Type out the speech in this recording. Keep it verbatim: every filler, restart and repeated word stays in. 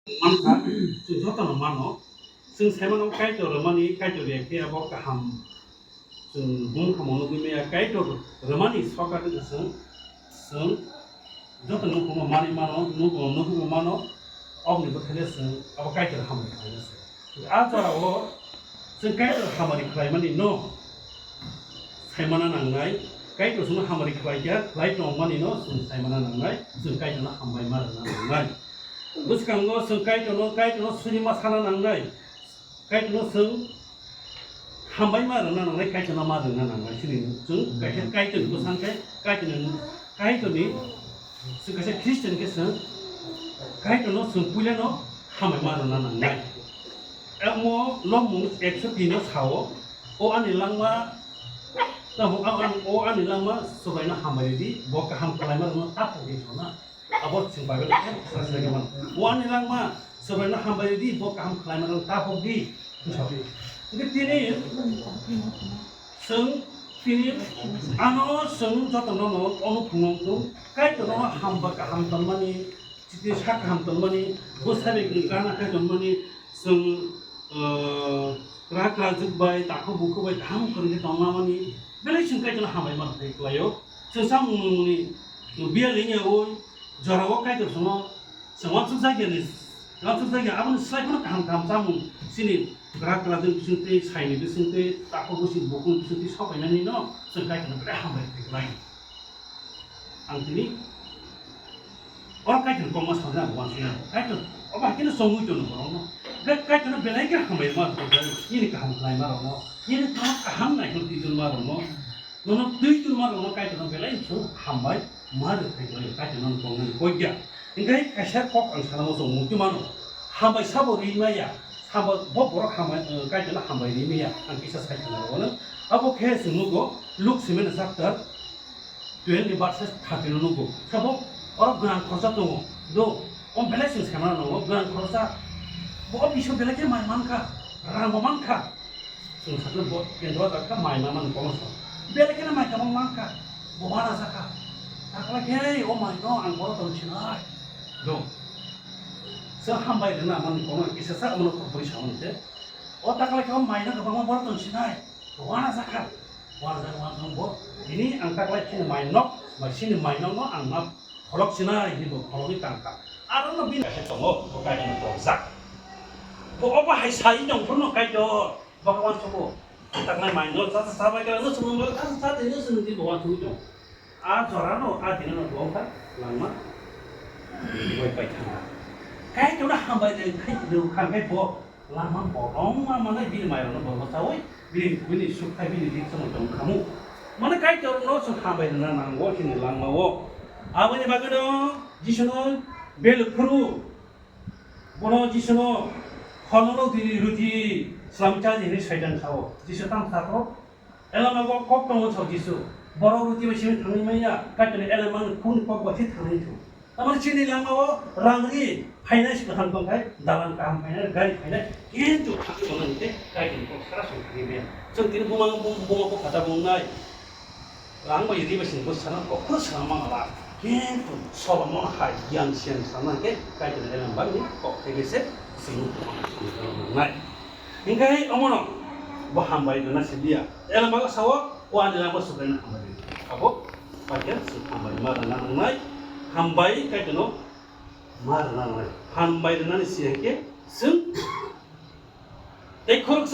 Mankha, chwng jotono mano. Chwng sai mano Kaitor rwmani, Kaitor ya khe abo kaham. Chwng bumung khamung nugwi maya, Kaitor rwmani sokat wngkha chwng, chwng joto nukhumo manwi mano, nukhumo, nukhumo mano, oboni bwthaino chwng abo Kaitor hamari khlaina se. A jorao chwng Kaitor hamari khlaimani no saimana nangnai, Kaitor chwngno hamari khlaikha, khlai tongmani no chwng saimana nangnai, chwng Kaitorno hambai ma rwna nangnai. Bwskango chwng Kaitorno, Kaitorno suri ma sana nangnai. Kaitorno chwng hambai ma rwna nangnai, Kaitorno ma rwna nangnai. Chini chwng kaisa Kaitorni bwsang khe Kaitorni, Kaitorni chwng kaisa Christian khe chwng Kaitorno chwng puilano hambai ma rwna nangnai. Omo Lobmung ekso tin o sao, "O ani langma, tamo ang, ang, o ani langma Subraino hambai rwdi, bo kaham khlaima rwno ta pogwi thangna." Abo chwng Bible khe sa se mano. O ani langma, Subraino hambai rwdi, bo kaham khlaima rwno ta pogdi. Hwnkhe tini chwng, tini ano chwng jotono no ono phunukgo, Kaitorno hambai kaham tonmani, chiti sa kaham tonmani, bwsai bai gana khe tonmani, chwng, ah, rak rajwk bai, takhuk bukhuk bai kaham kwrwngwi tongmani, belai chwng Kaitorno hambai ma rwthai khlaio. Chwng samung nungmungni biyal wngya oi, jorao Kaitor chwngno chwng uansuk jakya ni, uansuk jakya aboni slai phano kaham kaham chamung chini rak rajwk bisingtwi, saini bisingtwi, takhuk bising bukhuk bisingtwi sokainani no chwng Kaitorno belai hambai rwthai khlaio. Ang tini oro Kaitor kokma sanjak bo uansukya. Kaitor obo hai kheno chongwi tono borokno. Kaitorno belai khe hambai ma rwkha, nini kaham khlaima rokno, nini tamo kaham naikhe twi tongma rokno, nono twi tongma rokno Kaitorno belai chwng hambai ma rwkha, Kaitorno tongnani kok ya. Hinkhe kaisa kok ang sana muchung muchung mano. Hambai sabo ri maya, sabo bo borok hambai, eh, Kaitorno hambai ri maya, ang kisa sai khna rwno. Abo khe chwng nugo Luk simena chapter twelve ni verses thirteen no nugo. Sabo oro gwnang khoroksa tongo. Do, o belai chwng sai mano, o gwnang khoroksa. Bo o bisingo belai khe mai mankha, rang bo mankha. Chwng sakno bo kendro jak kha mai ma mani kono song. Belai kheno mai tamo mang kha. Bo wana jak kha. Takla khe o mai no ang bono tong sinai. Do. Chwng hambai rwna mani kono kisa sa mano kok bui sa mani se. O takla khe o mai no kwbangma bono tong sinai. Bo wana jak kha. Wana jak wana jak bo. Tini ang takla khe mai nok, mai sini mai nok no ang ma khorok sinai hinwi bo khoroknwi tang kha. Aro no bini kaisa tongo, bo kaisa no tong jak. Bo obo hai sai tong phuru no Kaitor. Bhagwan sabo, taknai mai no, cha cha cha bai kala no sumung bai, cha cha cha tini sumung di Bhagwan sumung tong. A jora no, a dina no, bongkha, langma, bai pai thangkha. Kaitor no hambai de, khai de, kha khai bo, lama bolong ma mane bini mai no, bongkha chawi, bini, bini suk khai, bini dik sumung tong khamu. Mane Kaitor no sung hambai na nango, chini langma o. Aboni bagwi no, Jisu no, bel khuru, Bono Jisuno, "Horno rwdi, rwdi, slam cha di," hwnwi Saitan sao. Jisu tamo sakro? Elama bo kok tongo sao Jisu. Borok rwdi bai simi thangwi manya, Kaitorni elama ni khun kok bai se thangwi thu. Tamani chini lama o rang ri phainai se kwthang tong khai, dalan kaham phainai, gari phainai, kintu thangwi manya hwnkhe Kaitorni kok sara song thangwi manya. Chwng tini buma, buma, buma bupha ta bungnai. Rang bai ri bai sini bo sana kok khoro sana mangala. Kintu Solomon hai giyan siyan sana ke Kaitor elem bai ni kok thai bai se sini tongma sini tongma nai. Hingkai omono bo hambai rwna siliya. Elem bai sao o ani lama sukai na hambai. Abo paikha sing hambai ma rwna nai. Hambai Kaitor no ma rwna nai. Hambai rwna ni siya ke sing tei khorok